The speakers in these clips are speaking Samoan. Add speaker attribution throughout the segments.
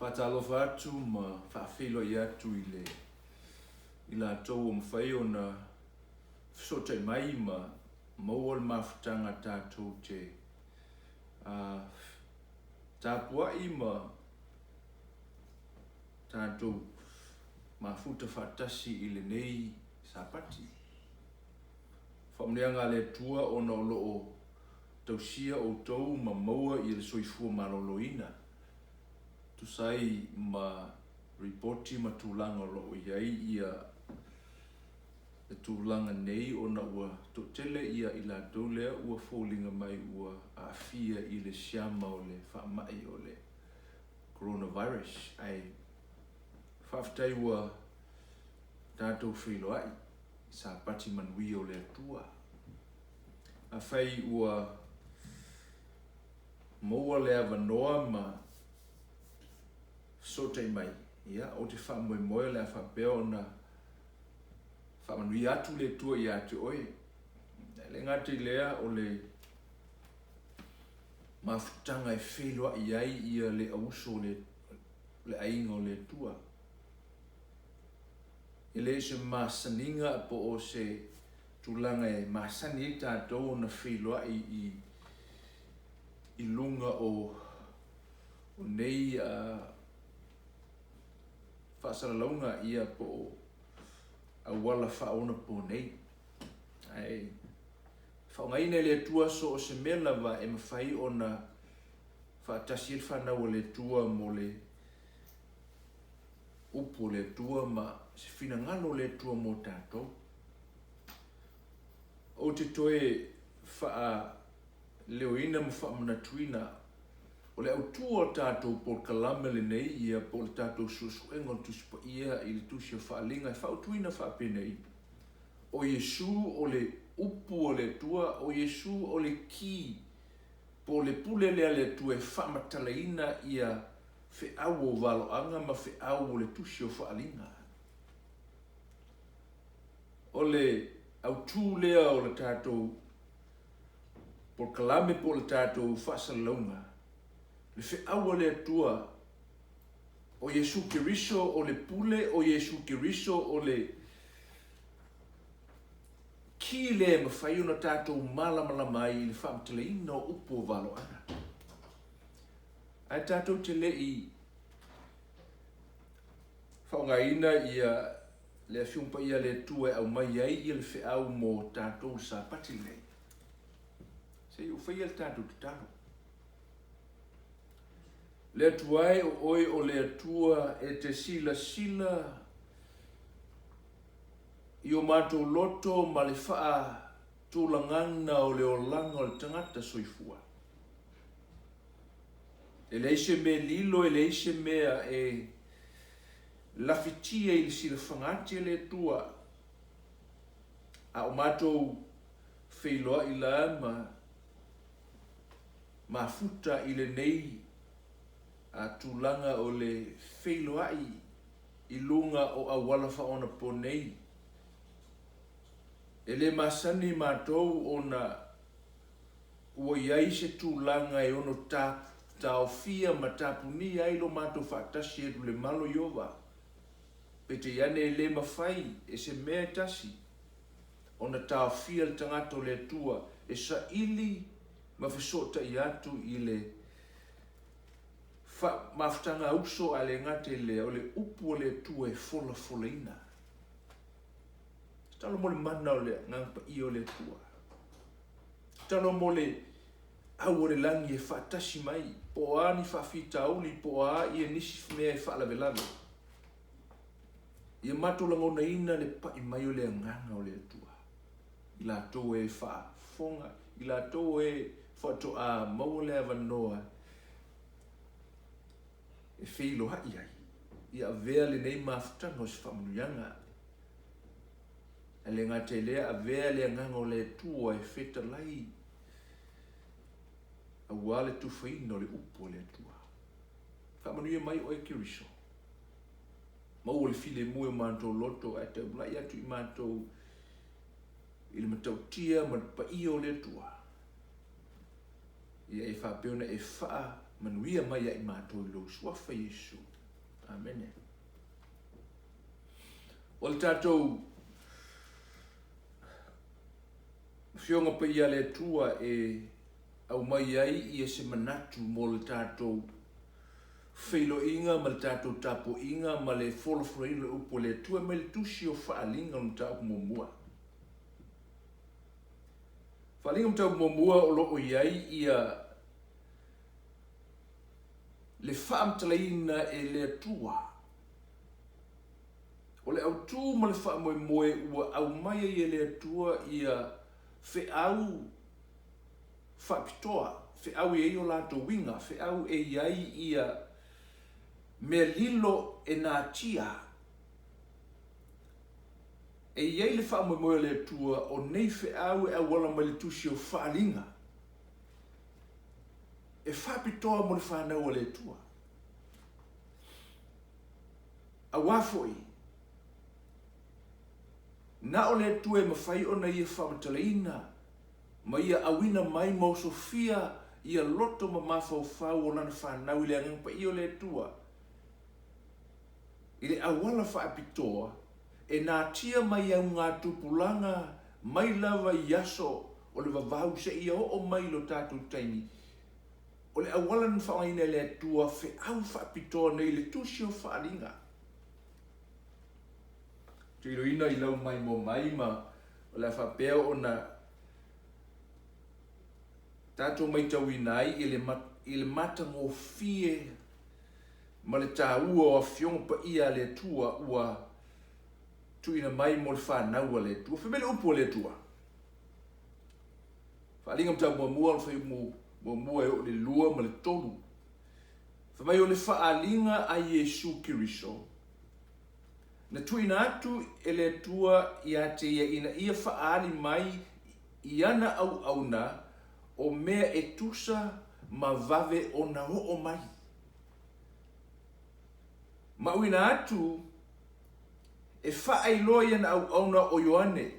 Speaker 1: Faatalofa atu ma faafeiloai atu i le i latou ua mafai ona fesootai mai ma maua le mafutaga tatou te tapuai ma tatou mafuta faatasi i lenei Sapati. Faamanuiaga a le Atua ona o lo o tausia outou ma maua i le soifua maloloina, tusa ai ma ripoti ma tulaga o lo o i ai ia le tulaga nei ona ua toatele ia i latou lea ua foliga mai ua aafia i le siama o le faamai o le coronavirus. Ae faafetai ua tatou feiloai i Sapati manuia o le Atua. Afai ua maua le avanoa ma fesootai mai, ia, ou te faamoemoe o le a faapea ona faamanuia atu le Atua ia te oe. E le gata i lea, o le mafutaga e feiloai ai ia le auuso o le aiga o le Atua. E le o se masaniga po o se tulaga e masani ai tatou ona feiloai i i luga o o nei faasalalauga ia po o auala faaonaponei. Ae faaaogaina e le Atua so o se mea lava e mafai ona faatasi ai le fanau a le Atua mo le upu o le Atua ma se finagalo o le Atua mo tatou. Ou te toe faaleoina ma faamanatuina o le autu o le tatou polokalame lenei ia po o le tatou suesuega o le Tusi Paia i le Tusi o Faaaliga e fautuaina faapenei, O Iesu o le Upu a le Atua, o Iesu o le ki po o le pule lea a le Atua e faamatalaina ia feau o valoaga ma feau o le Tusi o Faaaliga. O le autu lea o le tatou polokalame po o le tatou faasalalauga, le feau a le Atua, o Iesu Keriso o le pule, o Iesu Keriso o le ki lea e mafai ona tatou malamalama ai i le faamatalaina o upu o valoaga. Ae tatou te le i faaaogaina ia le Afioga Paia a le Atua e aumai ai ia le feau mo tatou le Sapati lenei. Se i ou faia le tatou tatalo. Le Atua e, o oe o le Atua e te silasila i o matou loto ma le faatulagaga o le olaga o le tagata soifua. E leai se mea lilo, e leai se mea e lafitia i le silafaga ati a le Atua, a o matou feiloai la ma mafuta i lenei tulaga o le feiloai i luga o auala faaonaponei. E le masani matou ona ua i ai se tulaga e ono taofia ma tapunia ai lo matou faatasi e Lemalo Iova. Peitai ane e le mafai e se mea e tasi ona taofia le tagata o le Atua e saili ma fesootai atu i le mafutaga uso ae le gata i lea o le upu a le Atua e folafolaina. Tatalo mo le mana o le Agaga Paia o le Atua. Tatalo mo le au o le lagi e faatasi mai, po o a ni faafitauli, po o a ia nisi mea e faalavelave. Ia matou lagonaina le pai mai o le Agaga o le Atua i latou e faafofoga, i latou e faatoa maua le avanoa e feiloai ai, ia avea lenei mafutaga o se faamanuiaga. Ae le gata i lea, avea le Agaga o le Atua e fetalai aua le tufaina o le upu a le Atua. Faamanuia mai oe Keriso. Maua le filemu e o matou loto ae taulai atu i matou i le matautia ma le paia o le Atua. Ia e faapea ona e faamanuia mai ia i matou i lou Suafa Iesu. Amene. O le tatou Afioga Paia a le Atua e aumai ai ia se manatu mo le tatou feiloaiga ma le tatou tapuaiga ma le folafolaina o le upu a le Atua mai le tusi o Faaaliga o le mataupu muamua. Faaaliga mataupu muamua o lo o i ai ia le faamatalaina e le Atua o le autu ma le faamoemoe ua aumai ai e le Atua ia feau faapitoa, feau e i ai o latou uiga, feau e i ai ia mea lilo e natia. E i ai le faamoemoe o le Atua o nei feau e auala mai le tusi o Faaaliga e faapitoa mo le fanau a le Atua. Auā foi, na o le Atua e mafai ona ia faamatalaina ma ia auina mai ma osofia ia loto ma mafaufau o Lana fanau i le Agaga Paia o le Atua, i le auala faapitoa e natia mai augatupulaga mai lava i aso o le vavau seia oo mai i lo tatou taimi. O le auala na faaaogaina e le Atua feau faapitoa nei le Tusi o Faaaliga. Ou te iloina i lau maimoa mai ma o le a faapea ona tatou maitauina ai i le, i le matagofie ma le taua o Afioga Paia a le Atua ua tuuina mai mo le fanau a le Atua. Fai mai le upu a le Atua. Faaaliga mataupu muamua, o le fuaiupu muamua e oo i le 2 ma le 3. Fai mai o le faaaliga a Iesu Keriso, na tuuina atu e le Atua ia te ia ina ia faaali mai i ana auauna o mea e tusa ma vave ona oo mai. Ma auina atu e faailoa i ana auauna o Ioane,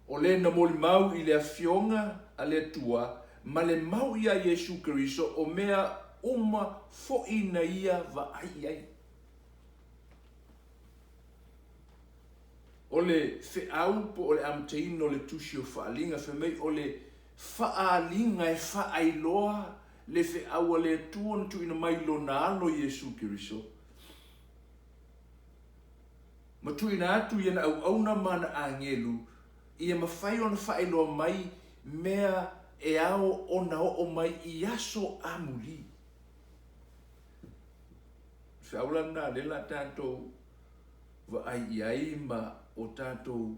Speaker 1: O le na molimau i le Afioga a le Atua ma le mau iā Iesu Keriso o mea uma foʻi na ia vaai i ai. O le feau po o le amataina o le Tusi o Faaaliga, fai mai o le faaaliga e faailoa le feau a le Atua na tuuina mai i Lona Alo Iesu Keriso, ma tuuina atu i ana auauna ma ana agelu, ia mafai ona faailoa mai mea e ao ona oo mai i aso amuli. O le feau la lena lea la tatou vaai i ai ma o tatou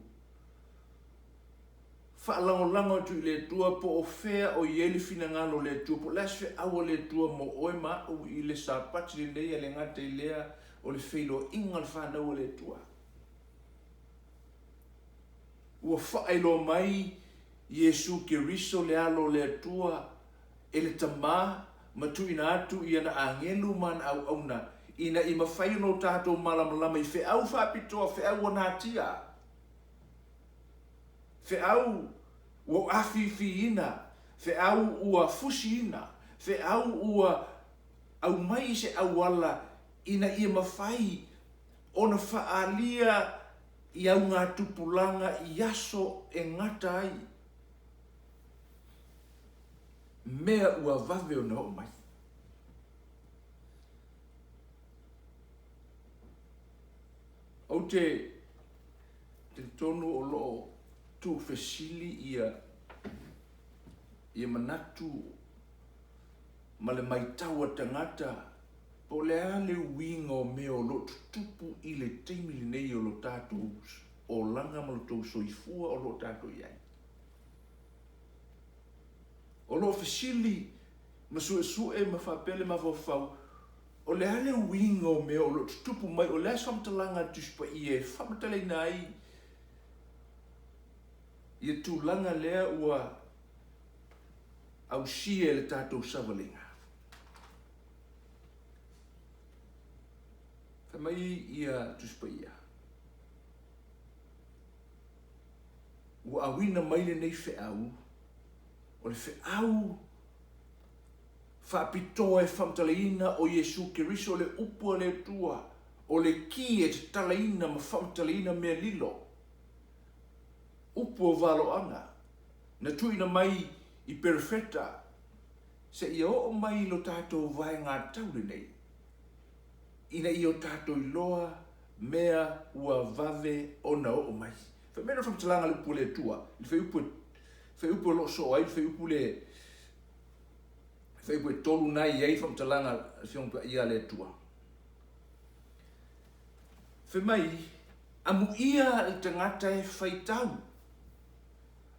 Speaker 1: faalagolago atu i le Atua po o fea o i ai le finagalo o le Atua, po o le a se feau a le Atua mo oe ma au i le Sapati lenei, a le gata i lea o le feiloaiga o le fanau a le Atua. Ua faailoa mai Iesu Keriso le Alo o le Atua e le Tama ma tuuina atu i ana agelu ma ana auauna ina ia mafai ona o tatou malamalama i feau faapitoa, feau ua natia. Feau ua afifiina, feau ua fusiina, feau ua aumai i se auala ina ia mafai ona faaalia i augatupulaga i aso e gata ai mea ua vave ona oo mai. Ou te talitonu o lo o tuufesili ia ia manatu ma le maitau a tagata po o le a le uiga o mea o lo o tutupu i le taimi lenei o lo tatou olaga ma lo tou soifua o lo o tatou i ai. O lo o fesili ma suesue ma faapea le mafaufau, O le a le uiga o mea o lo o tutupu mai, o le a se faamatalaga a le Tusi Paia e faamatalaina ai ia tulaga lea ua ausia e le tatou savaliga? Fai mai ia Tusi Paia, ua auina mai lenei feau, o le feau. Faapitoa e faamatalaina o Iesu Keriso le Upu a le Atua, o le ki e tatalaina ma faamatalaina mea lilo. Upu o valoaga, na tuuina mai i Perofeta, seia oo mai i lo tatou vaegatau lenei, ina ia o tatou iloa mea ua vave ona oo mai. Fai mai le faamatalaga a le Upu a le Atua, i le fuaiupu fuaiupu o lo o soo ai le fuaiupu le fuaiupu e tolu na i ai faamatalaga a le Afioga Paia a le Atua. Fai mai, amuia le tagata e faitau,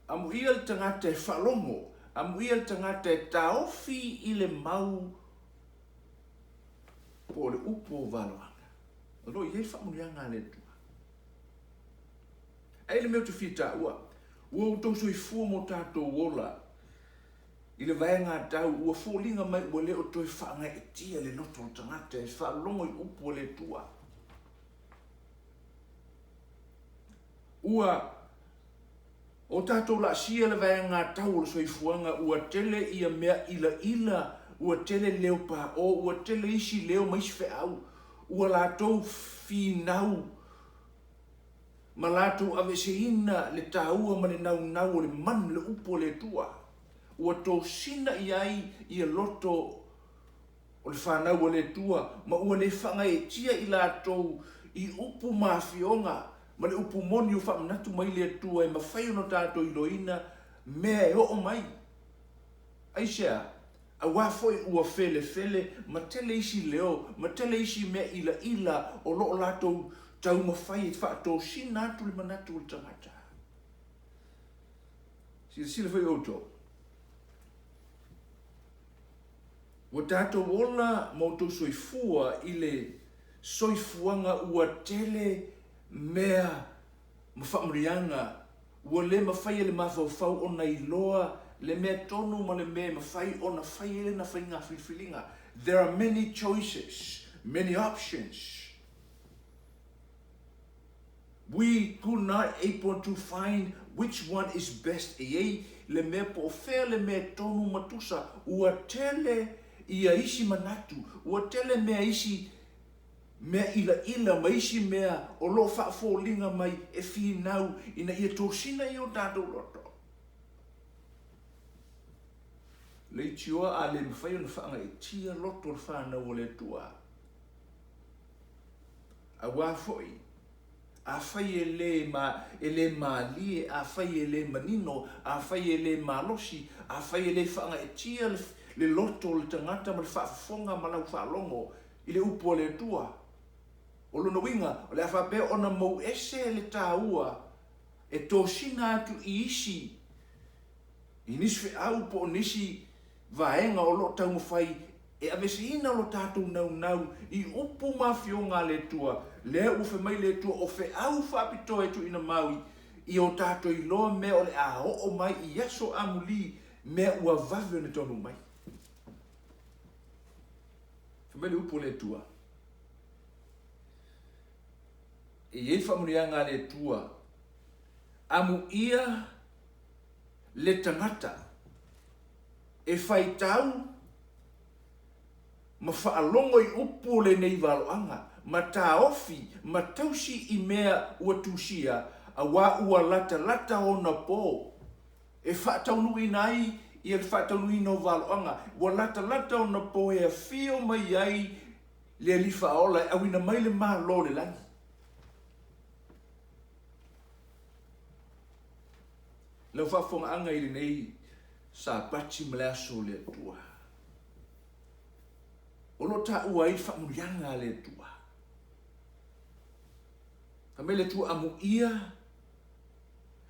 Speaker 1: amuia le tagata e faalogo, amuia le tagata e taofi i le mau po o le upu o valoaga. O lo o i ai le faamanuiaga a le Atua. Ae i le mea ou te fia taua, ua outou soifua ma o tatou ola i le vaega tau, ua foliga mai ua le o toe faagaeetia le loto o le tagata e faalogo i upu a le Atua. Ua o tatou laasia le vaega tau o le soifuaga, ua tele ia mea ilaila, ua tele leo paʻo, ua tele isi leo ma isi feau, ua latou finau ma latou aveeseina le taua ma le naunau o le manu, le upu a le Atua, ua tosina i ai ia loto o le fanau a le Atua, ma ua le faagaeetia i latou i upu ma afioga ma le upu moni ua faamanatu mai le Atua e mafai ona tatou iloaina mea e oo mai. Aisea? Aua foi ua felefele ma tele isi leo ma tele isi mea ilaila o lo o latou taumafai e faatosina atu le manatu o le tagata. Silasila foi outou, ua tatou ola ma outou soifua i le soifuaga ua tele mea ma faamanuiaga, ua le mafai e le mafaufau ona iloa le mea tonu ma le mea e mafai ona fai ai lana faiga filifiliga. There are many choices, many options. We could not able to find which one is best. E i ai le mea po o fea le mea tonu ma tusa, ua tele ia isi manatu, ua tele mea isi mea ilaila ma isi mea o lo o faafoliga mai e finau ina ia tosina i o tatou loto. Leitioa a le mafai ona faagaeetia loto o le fanau o le Atua. Aua foi, afai e le, ma, e le malie, afai e le manino, afai e le malosi, afai e le faagaeetia le, le loto o le tagata ma le faafofoga ma lau faalogo i le upu a le Atua. O lona uiga, o le a faapea ona mou ese le taua e tosina atu i isi, i nisi feau po o nisi vaega o lo o taumafai e aveeseina lo tatou naunau i upu ma afioga a le Atua, lea ua fai mai le Atua o feau faapitoa e tuuina mau i o tatou iloa mea o le a oo mai i aso amuli, mea ua vave ona taunuu mai. Fai mai le upu a le Atua, e i ai faamanuiaga a le Atua, amuia le tagata e faitau ma faalogo i upu o lenei valoaga, ma taofi ma tausi i mea ua tusia, aua ua latalata ona po. E faataunuuina ai ia le faataunuuina o valoaga, ua latalata ona po e afio mai ai le Alii Faaola e auina mai le Malo o le lagi. Lau faafofogaaga i lenei Sapati ma le aso o le Atua, o lo o taua ai le faamanuiaga a le Atua. Fai mai le Atua, amuia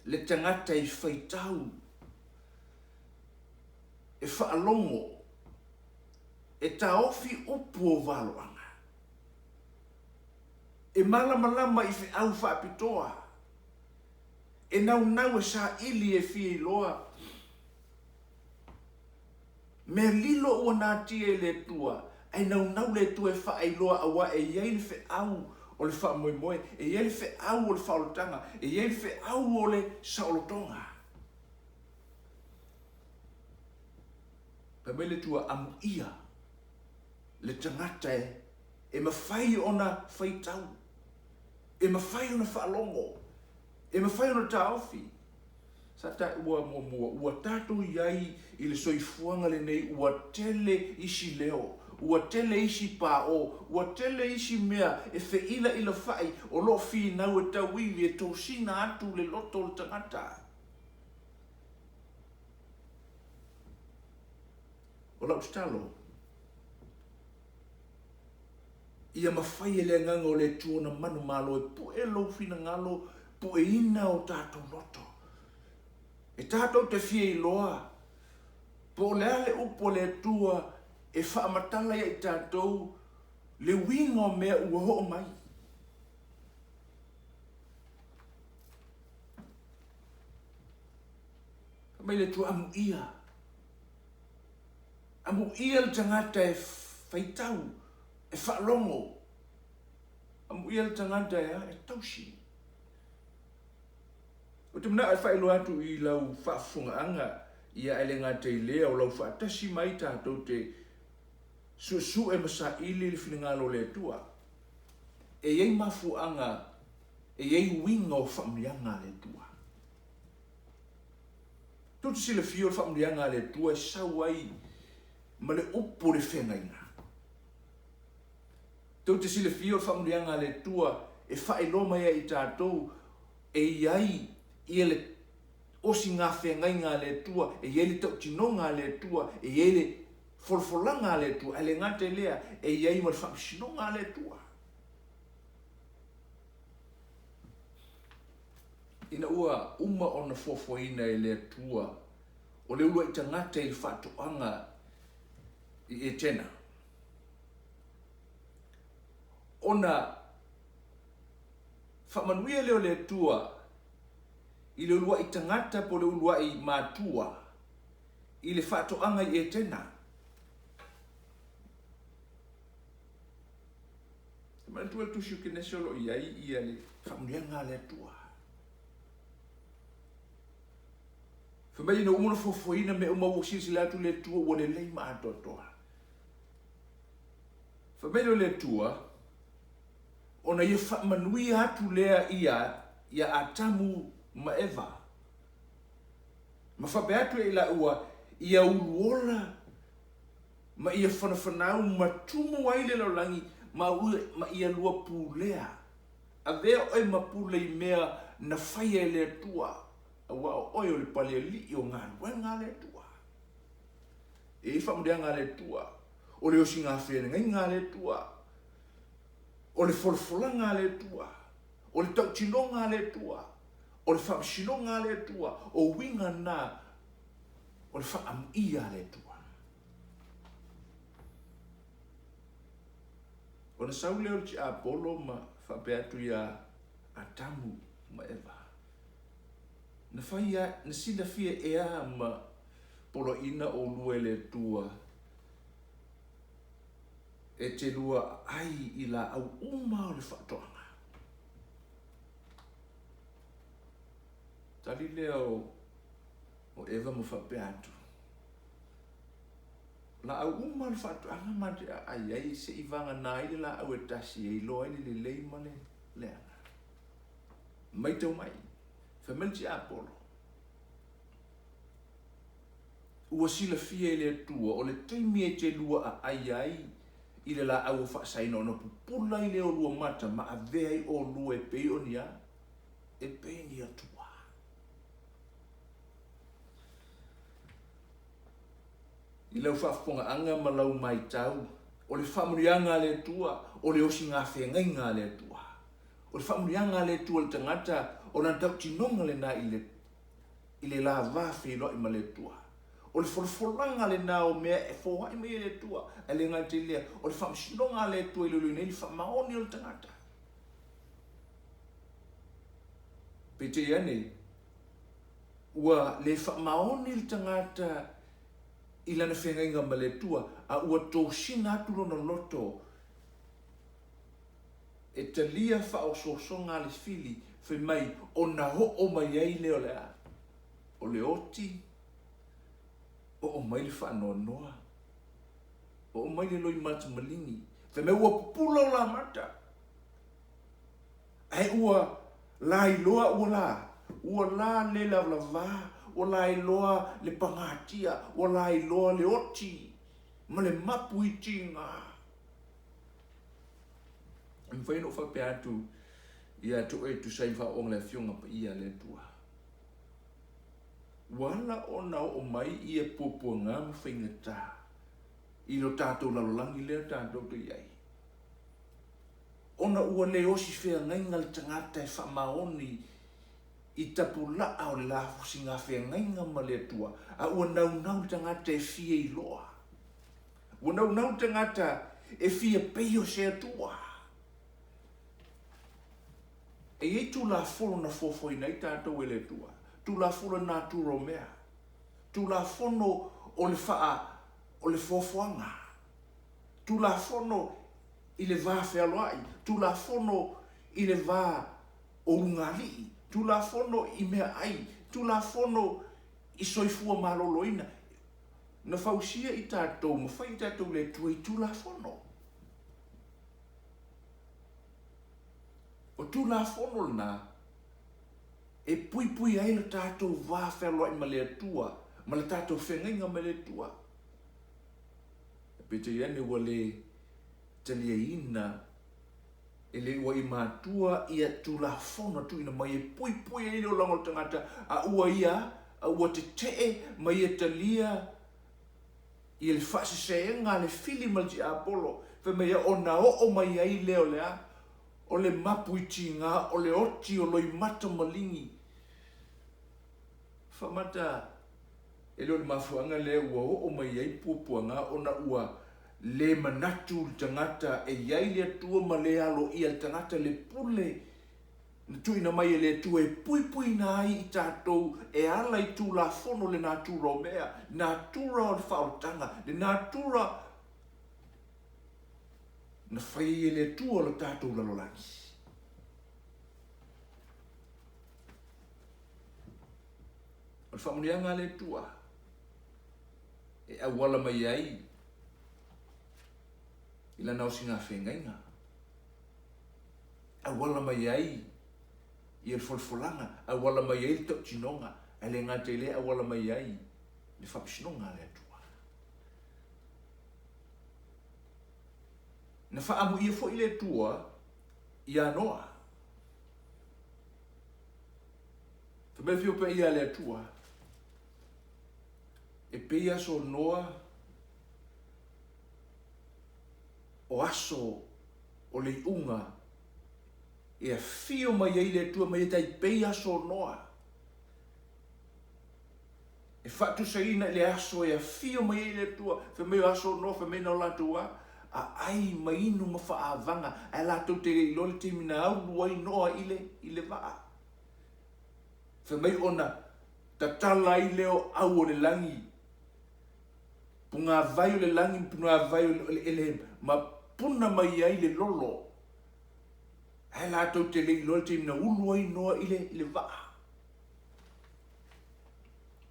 Speaker 1: le tagata e faitau, e faalogo, e taofi upu o valoaga, e malamalama i feau faapitoa, e naunau e saili e fia iloa mea lilo ua natia e le Atua, ae naunau le Atua e faailoa aua e i ai le feau o le faamoemoe, e i ai le feau o le faaolataga, e i ai le feau o le saolotoga. Fai mai le Atua, Amuia le tagata e mafai ona faitau, e mafai ona faalogo, e mafai ona taofi. Sa taua muamua, ua tatou i ai i le soifuaga lenei ua tele isi leo, ua tele isi paʻo, ua tele isi mea e feilailafaʻi o lo o finau e tauivi e tosina atu le loto o le tagata. O lau tatalo, ia mafai e le Agaga o le Atua ona manumalo e pue lou finagalo, pueina o tatou loto. E tatou te fia iloa po o le a le upu a le Atua e faamatala ia i tatou le uiga o mea ua oo mai. Fai mai le Atua, Amuia. Amuia le tagata e faitau, e faalogo. Amuia le tagata e a? E tausi. Ou te manao e faailoa atu i lau faafofogaaga, ia ae le gata i lea, o lau faatasi mai tatou te suesue ma saili le finagalo o le Atua. E i ai mafuaaga, e i ai uiga o faamanuiaga a le Atua. Tou te silafia o le faamanuiaga a le Atua e sau ai ma le upu o le feagaiga. Tou te silafia o le faamanuiaga a le Atua e faailoa mai ai i tatou e i ai ia le osigafeagaiga a le Atua, e i ai le tautinoga a le Atua, e i ai le folafolaga a le Atua, ae le gata i lea, e i ai ma le faamasinoga a le Atua. Ina ua uma ona fuafuaina e le Atua o le uluai tagata i le faatoaga i Etena, ona faamanuia lea o le Atua i le uluai tagata po o le uluai matua i le faatoaga i Etena. E manatua le Tusi o Kenese o lo o i ai ia le faamanuiaga a le Atua. Fai mai ina ua uma ona fuafuaina mea uma ua silasila atu le Atua ua lelei ma atoatoa. Fai mai lea o le Atua, ona ia faamanuia atu lea ia ia Atamu ma Eva. Ma faapea atu ia i laua, ia uluola ma ia fanafanau ma tumu ai le lalolagi ma ma ia lua pulea. Avea oe ma pule i mea na faia e le Atua, aua o oe o le palealii o galuega a le Atua. E i ai faamanuiaga a le Atua, o le osigafeagaiga a le Atua, o le folafolaga a le Atua, o le tautinoga a le Atua, o le faamasinoga a le Atua, o uiga na o le faaamuia a le Atua. Ona sau lea o le tiapolo ma faapea atu iā Atamu ma Eva, Na fai a, na silafia ea ma poloaiina ʻolua e le Atua e te lua ai i lāʻau uma o le faatoaga? Tali lea o o Eva ma faapea atu, Lāʻau uma o le faatoaga ma te aai ai se i vagana ai le lāʻau e tasi e iloa ai le lelei ma le leaga. Maitau mai, fai mai le tiapolo, ua silafia e le Atua o le taimi e te lua aai ai i le lāʻau o faasaina ona pupula ai lea o lua mata ma avea ai ʻolua e pei o ni a? E pei ni Atua. I lau faafofogaaga ma lau maitau, o le faamanuiaga a le Atua, o le osigafeagaiga a le Atua. O le faamanuiaga a le Atua i le tagata, o lana tautinoga lena i le, i le la va feiloai ma le Atua. O le folafolaga lena o mea e foai mai e le Atua, ae le gata i lea, o le faamasinoga a le Atua e iloiloina ai le faamaoni o le tagata. Peitai ane, ua le faamaoni le tagata i lana feagaiga ma le Atua, a ua tosina atu lona loto e talia faaosoosoga a le fili, fai mai, ona oo mai ai lea o le a? O le oti. Oo mai le faanoanoa, oo mai le loimata maligi, fai mai ua pupula o la mata, ae ua lailoa ua la, ua la le lavalava, ua lailoa le pagatia, ua lailoa le oti ma le mapu i tiga. E mafai ona ou faapea atu ia te oe e tusa ai ma faaooga le Afioga Paia a le Atua. Ua ala ona oo mai ia puapuaga ma faigata i lo tatou lalolagi lea tatou te i ai, ona ua le osi feagaiga le tagata e faamaoni i tapulaa o le lafosiga feagaiga ma le Atua, a ua naunau le tagata e fia iloa. Ua naunau le tagata e fia pei o se Atua. E i ai Tulafono na fuafuaina ai tatou e le Atua, Tulafono e natura o mea, Tulafono o le faa, o le foafoaga, Tulafono i le va fealoai, Tulafono i le va o ulugalii, Tulafono i meaai, Tulafono i soifua maloloina. Na fausia i tatou ma fai i tatou e le Atua i Tulafono. O Tulafono lena e puipui ai lo tatou va fealoai ma le Atua, ma le tatou feagaiga ma le Atua. Peitai ane ua le taliaina e le ua i matua ia Tulafono tuuina mai e puipui ai le olaga o le tagata, a ua ia, a ua tetee ma ia talia i le faasesēga a le fili ma le tiapolo, fai mai ia ona oo mai ai lea o le a? O le mapu i tiga, o le oti o loimata maligi. Faamata e le o le mafuaaga lea ua oo mai ai puapuaga ona ua le manatu le tagata e i ai le Atua ma le aloaia le tagata le pule na tuuina mai e le Atua e puipuina ai i tatou e ala i Tulafono le natura o mea, natura o le faaolataga, le natura na fai ai e le Atua lo tatou lalolagi. O le faamanuiaga a le Atua e auala mai ai i lana osigafeagaiga, auala mai ai ia le folafolaga, auala mai ai le tautinoga, ae le gata i lea, auala mai ai le faamasinoga a le Atua. Na faaamuia foi le Atua ia Noa. Fai mai le Afio Paia a le Atua, e pei aso o Noa o aso o le iuga e afio mai ai le Atua mai e tai pei aso o Noa. E faatusaina i le aso e afio mai ai le Atua, fai mai o aso o Noa, fai mai na o latou a, a ai ma inu ma faaavaga, ae latou te le iloa le taimi na aulu ai Noa i le, i le vaa. Fai mai ona tatala ai lea o au o le lagi, pugāvai o le lagi ma pugāvai o le eleele, ma puna mai ai le lolo, ae latou te le iloa le taimi na ulu ai Noa i le, i le vaa.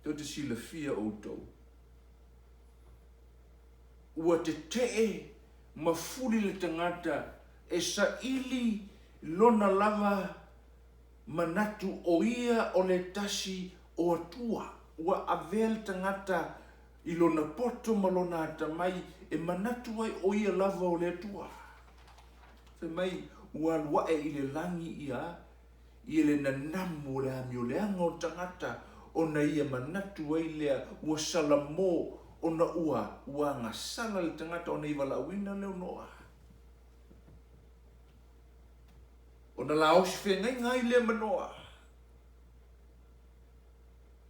Speaker 1: Tou te silafia outou, ua tetee ma fuli le tagata e saili lona lava manatu o ia o le tasi o Atua. Ua avea le tagata i lona poto ma lona atamai e manatu ai o ia lava o le Atua. Fai mai, ua alu ae i le lagi ia ia le nanamu o le amioleaga o le tagata ona ia manatu ai lea ua salamo ona ua ua agasala le tagata ona ia valaauina lea o Noa. Ona laosi feagaiga ai lea ma Noa.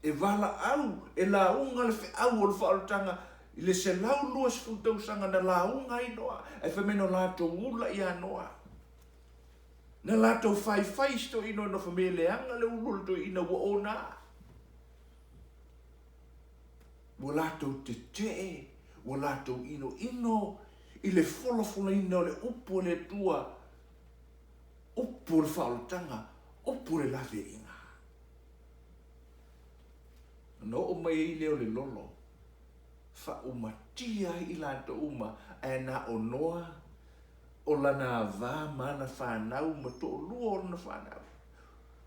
Speaker 1: E valaau, e lauga le feau o le faaolataga i le 120 tausaga na lauga ai Noa, ae fai mai na latou ula ia Noa. Na latou faifai i si toeaina ona fai mai e leaga le ulu o le toeaina ua ona. Ua latou tetee, ua latou inoino i le folafolaina o le upu a le Atua, upu o le faaolataga, upu o le laveaiga. Ona oo mai ai lea o le lolo. Faaumatia ai i latou uma, ae na o Noa, o lana ava ma ana fanau ma toalua o lana fanau.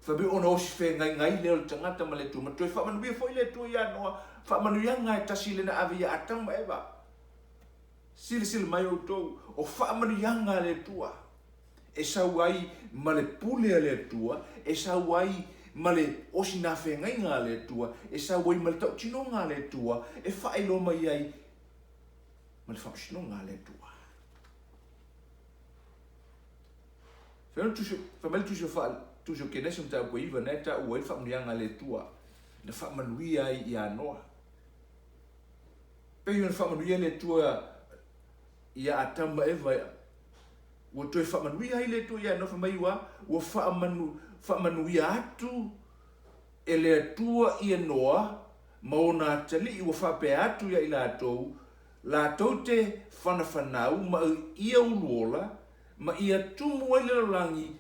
Speaker 1: Fai mai ona osi feagaigai lea o le tagata ma le Atua, ma toe faamanuia foi le Atua ia Noa, faamanuiaga e tasi lea na ave ia Atamu ma Eva. Silasila mai outou, o faamanuiaga a le Atua e sau ai ma le pule a le Atua, e sau ai ma le osinafeagaiga a le Atua, e sau ai ma le tautinoga a le Atua, e faailoa mai ai ma le faamasinoga a le Atua. Fai mai le tusi o tusi o Kenese mataupu e 9, na e taua ai le faamanuiaga a le Atua na faamanuia ai ia Noa. Pei ona faamanuia le Atua ia Atamu ma Eva, ua toe faamanuia ai le Atua ia Noa, fai mai ua ua faamanu, faamanuia atu e le Atua ia Noa ma ona atalii ua faapea atu ia i latou, latou te fanafanau ma ia uluola ma ia tumu ai le lalolagi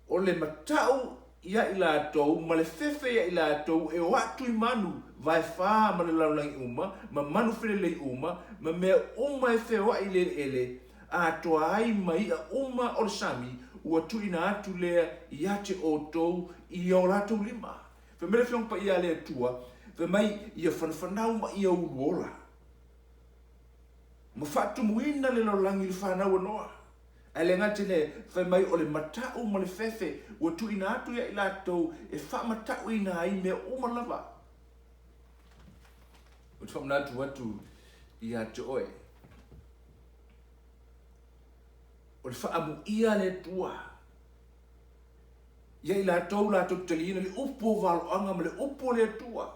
Speaker 1: o le matau ia i latou ma le fefe ia i latou e o atu i manu vaefā ma le lalolagi uma, ma manu felelei uma, ma mea uma e feoai i le eleele, atoa ai ma iʻa uma o le sami, ua tuuina atu lea ia te outou i o latou lima. Fai mai le Afioga Paia a le Atua, fai mai, ia fanafanau ma ia uluola, ma faatumuina le lalolagi i le fanau a Noa. Ae le gata i lea, fai mai o le matau ma le fefe ua tuuina atu ia i latou e faamatauina ai mea uma lava. Ou te faamanatu atu ia te oe, o le faaamuia a le Atua ia i latou latou te taliina le upu o valoaga ma le upu o le Atua.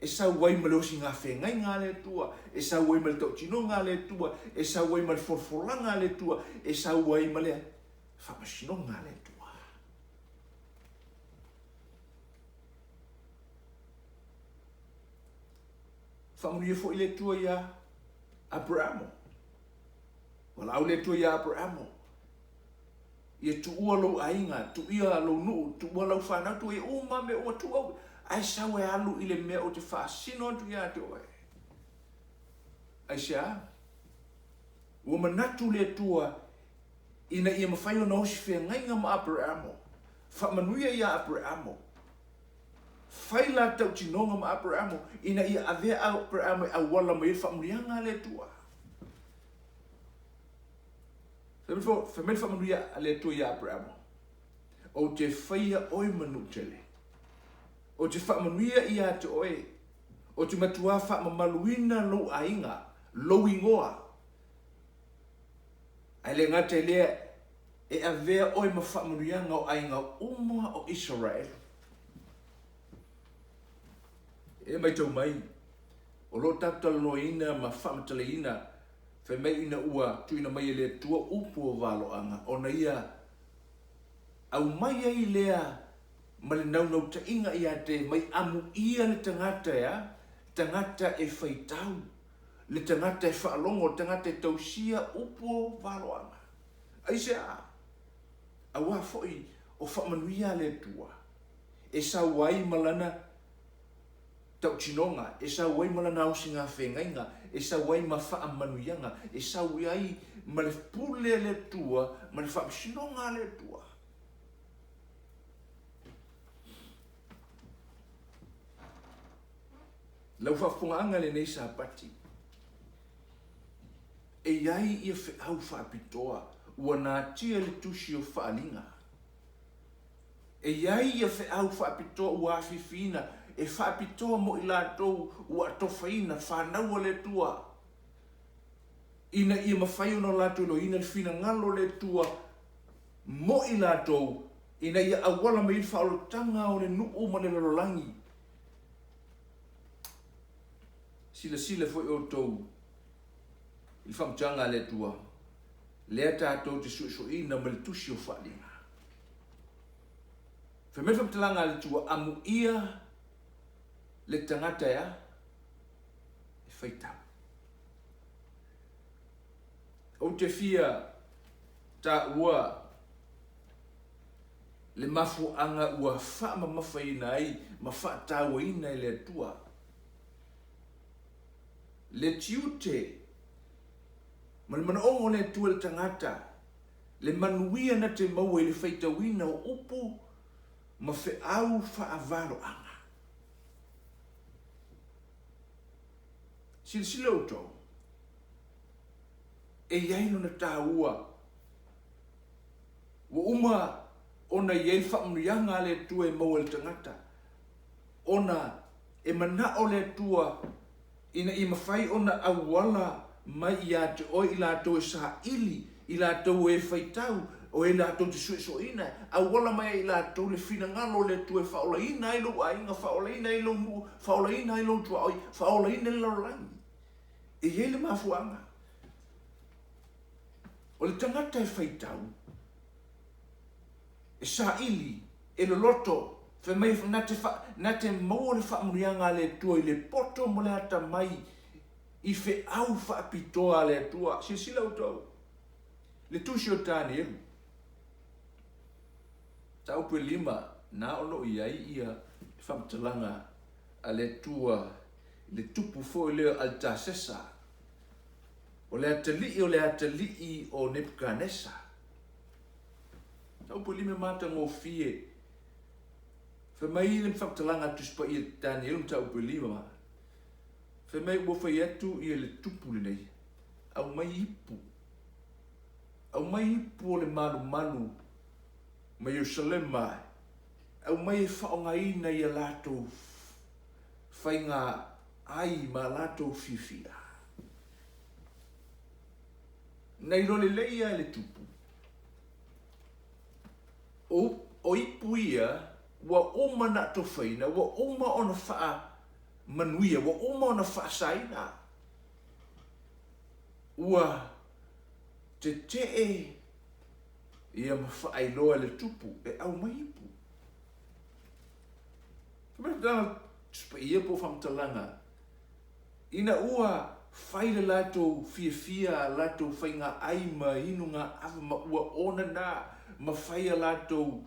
Speaker 1: e sau ai ma le osigafeagaiga a le Atua, e sau ai ma le tautinoga a le Atua, e sau ai ma le folafolaga a le Atua, e sau ai ma le faamasinoga a le Atua. Faamanuia foi le Atua ia Aperamo. Valaau le Atua ia Aperamo. Ia tuua lou aiga, tuia lou nuu, tuua lau fanau, tuua ia uma mea uma, tuu au, ae sau e alu i le mea ou te faasino atu ia te oe. Aisea? Ua manatu le Atua ina ia mafai ona osi feagaiga ma Aperamo, faamanuia ia Aperamo, fai la tautinoga ma Aperamo, ina ia avea Aperamo e auala mai ai le faamanuiaga a le Atua. Fai mai le faamanuia a le Atua ia Aperamo, Ou te faia oe ma nuu tele. Ou te faamanuia ia te oe. Ou te matuā faamamaluina lou aiga, lou igoa. Ae le gata i lea, e avea oe ma faamanuiaga o aiga uma o Isaraelu. E matau mai, o lo o tatou talanoaina ma faamatalaina Fai mai ina ua tuuina mai e le Atua upu o valoaga, ona ia aumai ai lea ma le naunautaiga ia te mai amuia le tagata e a? Tagata e faitau, le tagata e faalogo, le tagata e tausia upu o valoaga. Aisea? Auā foi o faamanuia a le Atua e sau ai ma lana tautinoga, e sau ai ma lana aosigafeagaiga, e sau ai ma faamanuiaga, e sau ai ma le pule a le Atua ma le faamasinoga a le Atua. Lau faafofogaaga i lenei Sapati, e i ai ia feau faapitoa ua natia i le tusi o Faaaliga. E i ai ia feau faapitoa ua afiafiina e faapitoa mo i latou ua atofaina, fanau a le Atua, ina ia mafai ona latou iloaina le finagalo o le Atua mo i latou, ina ia auala mai ai le faaolataga o le nuu ma le lalolagi. Silasila foi outou i le faamatalaga a le Atua, lea tatou te suesueina ma le tusi o Faaaliga. Fai mai le faamatalaga a le Atua, Amuia le tagata e a? E faitau. Ou te fia taua le mafuaaga ua faamamafaina ai ma faatauaina e le Atua. Le tiute ma le manaoga o le Atua i le tagata, le manuia na te maua i le faitauina o upu ma feau faavaloaga. Silasila outou, e i ai lona taua. Ua uma ona i ai le faamanuiaga a le Atua e maua e le tagata, ona e manao le Atua ina ia mafai ona auala mai ia te oe i latou e saili, i latou e faitau, o e latou te suesueina, auala mai ai i latou le finagalo o le Atua e faaolaina ai lou aiga, faaolaina ai lou nuu, faaolaina ai lou tuaoi, faaolaina ai le lalolagi. E i ai le mafuaaga. O le tagata e faitau, e saili, e loloto, fai mai na te, fa, na te maua le faamanuiaga a le Atua i le poto ma le atamai i feau faapitoa a le Atua. Silasila outou, le tusi o Tanielu, mataupu e 5, na o lo o i ai ia le faamatalaga a le Atua i le tupu foi lea o Alitasesa, o le atalii o le atalii o Nepukanesa. Mataupu e 5 matagofie. Fai mai le faamatalaga a Tusi Paia Daniel mataupu e 5. Fai mai ua fai atu ia le tupu lenei, aumai ipu. Aumai ipu o le malumalu ma Ierusalema, aumai e faaaogaina ia latou faiga ai ma latou fiafia. Na iloa lelei lava e le tupu, o, o ipu ia ua uma ona atofaina, ua uma ona faamanuia, ua uma ona faasaina. Ua tetee ia ma faailoa e le tupu e aumai ipu. Ia po o faamatalaga Ina ua fai le latou fiafia a latou faiga ai ma inuga ava ma ua onana ma fai a latou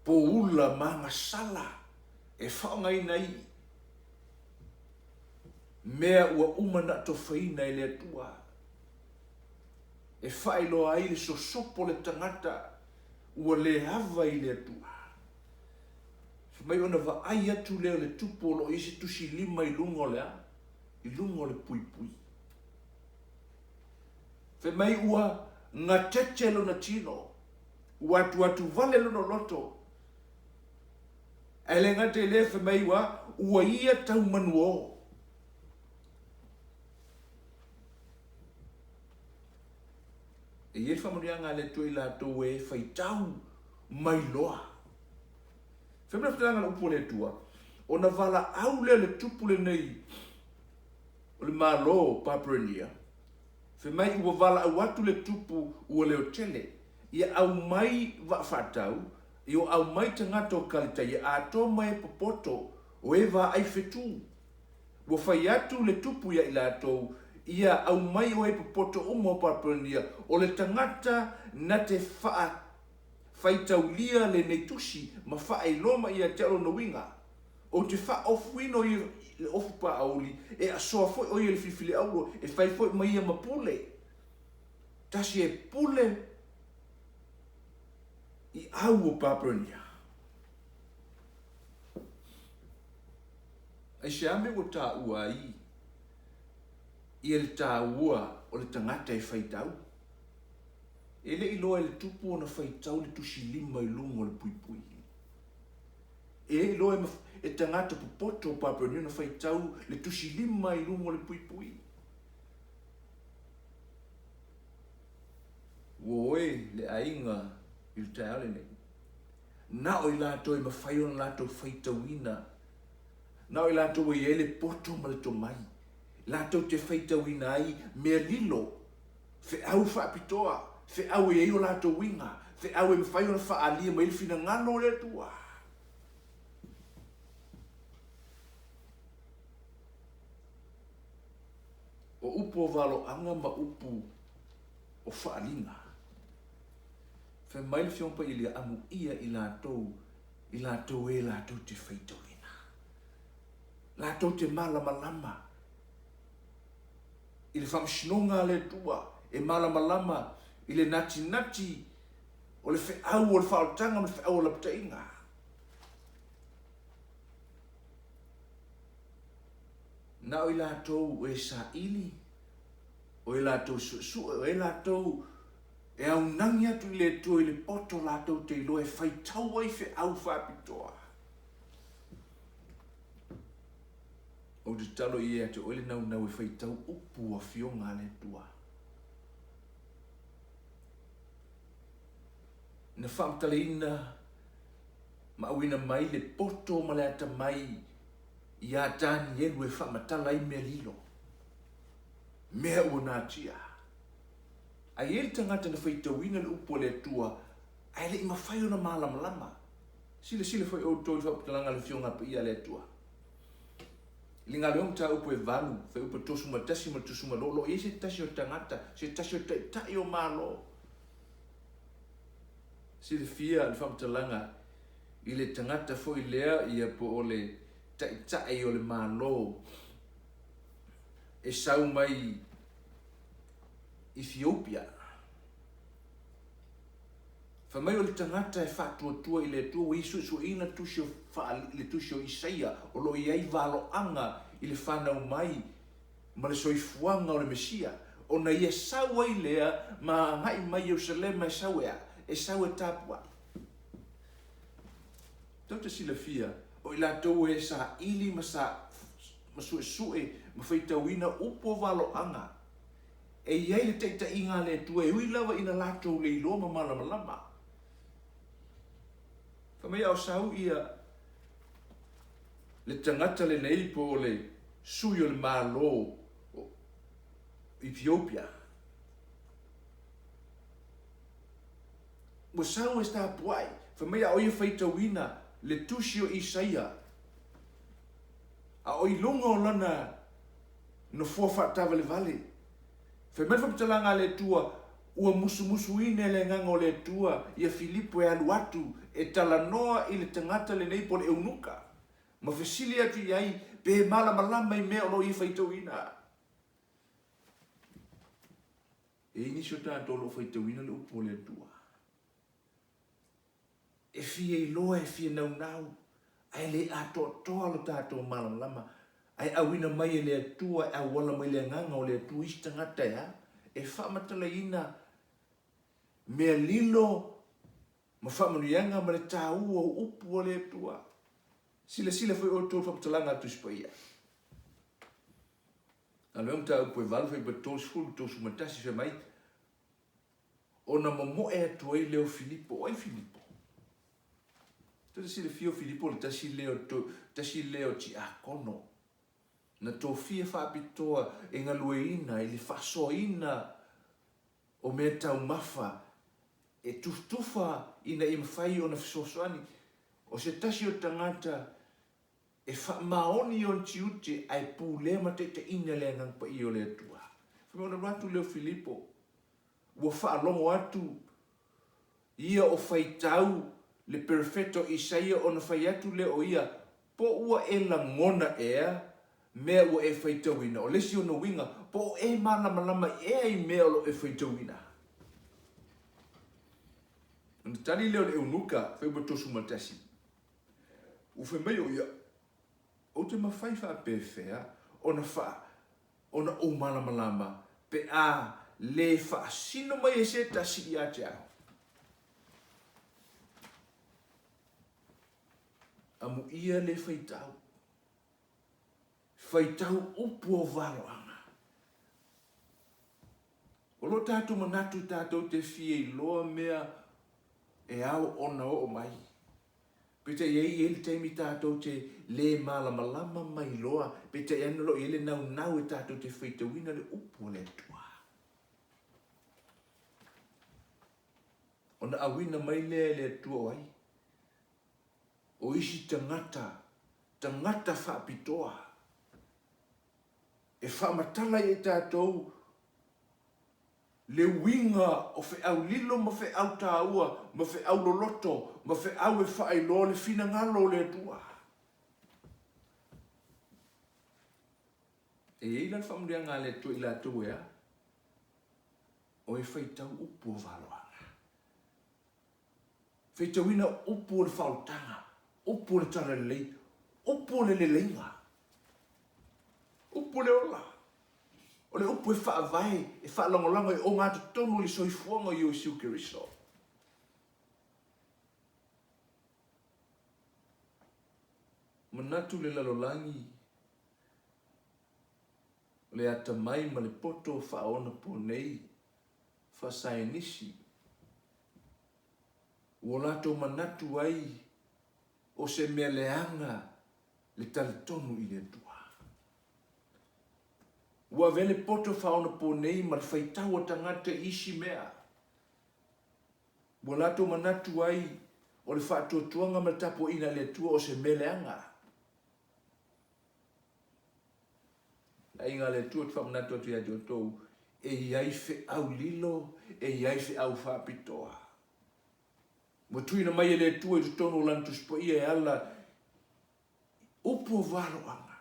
Speaker 1: poula ma agasala e faaaogaina ai mea ua uma ona atofaina e le Atua e faailoa ai le sosopo o le tagata ua le ava i le Atua. Fai mai ona vaai atu lea o le tupu o lo o i ai se tusi lima i luga o le a? I luga o le puipui. Fai mai ua gatete lona tino, ua atuatu vale lona loto. Ae le gata i lea, fai mai ua, ua ia tau manuō. E i ai le faamanuiaga a le Atua i latou e faitau mai loa. Fai mai le faamatalaga a le upu a le Atua, ona valaau lea o le tupu lenei o le Malo o Papelonia, fai mai ua valaau atu le tupu ua leotele, ia aumai vaa faatau, ia aumai tagata o Kalitaia atoa ma e popoto o e vaai fetu. Ua fai atu le tupu ia i latou, ia aumai o e popoto uma o Papelonia, o le tagata na te faa Faitaulia lenei tusi ma faailoa mai ia te au lona uiga. Ou te faaofuina o ia i le ofu paauli, e asoa foi o ia i le filifili auro, e fai foi ma ia ma pule. Tasi e pule i au o Papelonia. Aisea mea ua taua ai ia le taua o le tagata e faitau? E le i loa e le tupu ona faitau le tusi lima i luga o le puipui. E le i loa e tagata popoto o Papelonia ona faitau le tusi lima i luga o le puipui. Ua oe le aiga i le taeao lenei. Na o i latou e mafai ona latou faitauina, na o i latou ua i ai le poto ma le tomai, latou te faitauina ai mea lilo feau faapitoa, feau e i ai o latou uiga, feau e mafai ona faaalia mai ai le finagalo o le Atua. O upu o valoaga ma upu o faaliga. Fai mai le Afioga Paia Elia, amuia i latou, i latou e latou te faitauina. Latou te malamalama. i le faamasinoga a le Atua, e malamalama i le natinati o le feau o le faaolataga ma le feau o lapataiga. Na o i latou e saili, o e latou suesue, o e latou e aunagi atu i le Atua i le poto latou te iloa e faitau ai feau faapitoa. Ou te tatalo ia te oe le naunau e faitau upu o afioga a le Atua. Na faamatalaina ma auina mai le poto ma le atamai iā Tanielu e faamatala ai mea lilo, mea ua natia. A i ai le tagata na faitauina le upu a le Atua ae le i mafai ona malamalama, silasila foi outou i le faamatalaga a le Afioga Paia a le Atua. I le galuega mataupu e valu, fuaiupu 31 ma le 32, o lo o i ai se tasi o tagata, se tasi o taitai o Malo. Silafia le faamatalaga i le tagata foi lea ia po o le taitai o le Malo e sau mai Ethiopia. Fai mai o le tagata e faatuatua i le Atua ua ia suesueina tusi o Faalii, le tusi o Isaia o lo o i ai valoaga i le fanau mai ma le soifuaga o le Mesia, ona ia sau ai lea ma agai mai Ierusalema e sau e a? E sau e tapuai. Tou te silafia, o i latou e saili ma sa ma suesue ma faitauina upu o valoaga, e i ai le taitaiga a le Atua e ui lava ina latou le iloa ma malamalama. Fai mai a o sau ia le tagata lenei po o le sui o le Malo o Ethiopia. Ua sau e tapuai, fai mai a o ia faitauina le tusi o Isaia, a o i luga o lana nofoa faataavalevale. Fai mai le faamatalaga a le Atua, Ua musumusuina e le Agaga o le Atua ia Filipo e alu atu e talanoa i le tagata lenei po o le eunuka, ma fesili atu i ai pe malamalama i mea o lo o ia faitauina. E i ai nisi o tatou o lo o faitauina le upu a le Atua. E fia iloa, e fia naunau, ae le atoatoa lo tatou malamalama, ae auina mai e le Atua, e auala mai le Agaga o le Atua isi tagata e a? E faamatalaina mea lilo ma faamanuiaga ma le taua o upu a le Atua. Silasila foi outou i le faamatalaga a le Tusi Paia. Galuega Mataupu e 8 fuaiupu 30, 31 fai mai, Ona momoe atu ai lea o Filipo. O ai Filipo? Tou te silafia o Filipo o le tasi lea o to, tasi lea o tiakono na tofia faapitoa e galueina i le faasoaina o mea taumafa e tufatufa ina ia mafai ona fesoasoani. O se tasi o tagata E faamaoni i ona tiute ae pulea ma taitaiina le Agaga Paia o le Atua. Fai mai ona alu atu lea o Filipo, ua faalogo atu ia o faitau le perofeta o Isaia ona fai atu lea o ia, Po ua e lagona ea mea ua e faitauina? O le isi ona uiga, po o e malamalama ea i mea o lo o e faitauina? Ona tali lea o le eunuka, fai ua 31. Ua fai mai o ia, Ou te mafai faapefea ona fa, ona ou malamalama pe a le faasino mai e se tasi ia te au? Amuia le faitau, faitau upu o valoaga. O lo tatou manatu tatou te fia iloa mea e ao ona oo mai. Peitai e i ai le taimi tatou te le malamalama ma iloa, peitai ane o lo o i ai le naunau e tatou te faitauina le upu a le Atua. Ona auina mai lea e le Atua o ai? O isi tagata, tagata faapitoa, e faamatala i ai tatou Le uiga o feau lilo ma feau taua ma feau loloto ma feau e faailoa le finagalo o le Atua. E i ai la le faamanuiaga a le Atua i latou e a? O e faitau upu o valoaga. Faitauina upu o le faaolataga, upu o le talalelei, upu o le leleiga, upu o le ola. O le upu e faavae, e faalagolago e ogatotonu i le soifuaga o Iesu Keriso. Manatu le lalolagi o le atamai ma le poto faaonaponei faasaenisi ua latou manatu ai o se mea leaga le talitonu i le Atua. Ua avea le poto faaonaponei ma le faitau a tagata i isi mea. Ua latou manatu ai o le faatuatuaga ma le tapuaiga a le Atua o se mea leaga. Le aiga a le Atua, ou te faamanatu atu ia te outou, e i ai feau lilo, e i ai feau faapitoa. Ua tuuina mai e le Atua i totonu o Lana Tusi Paia e ala upu o valoaga.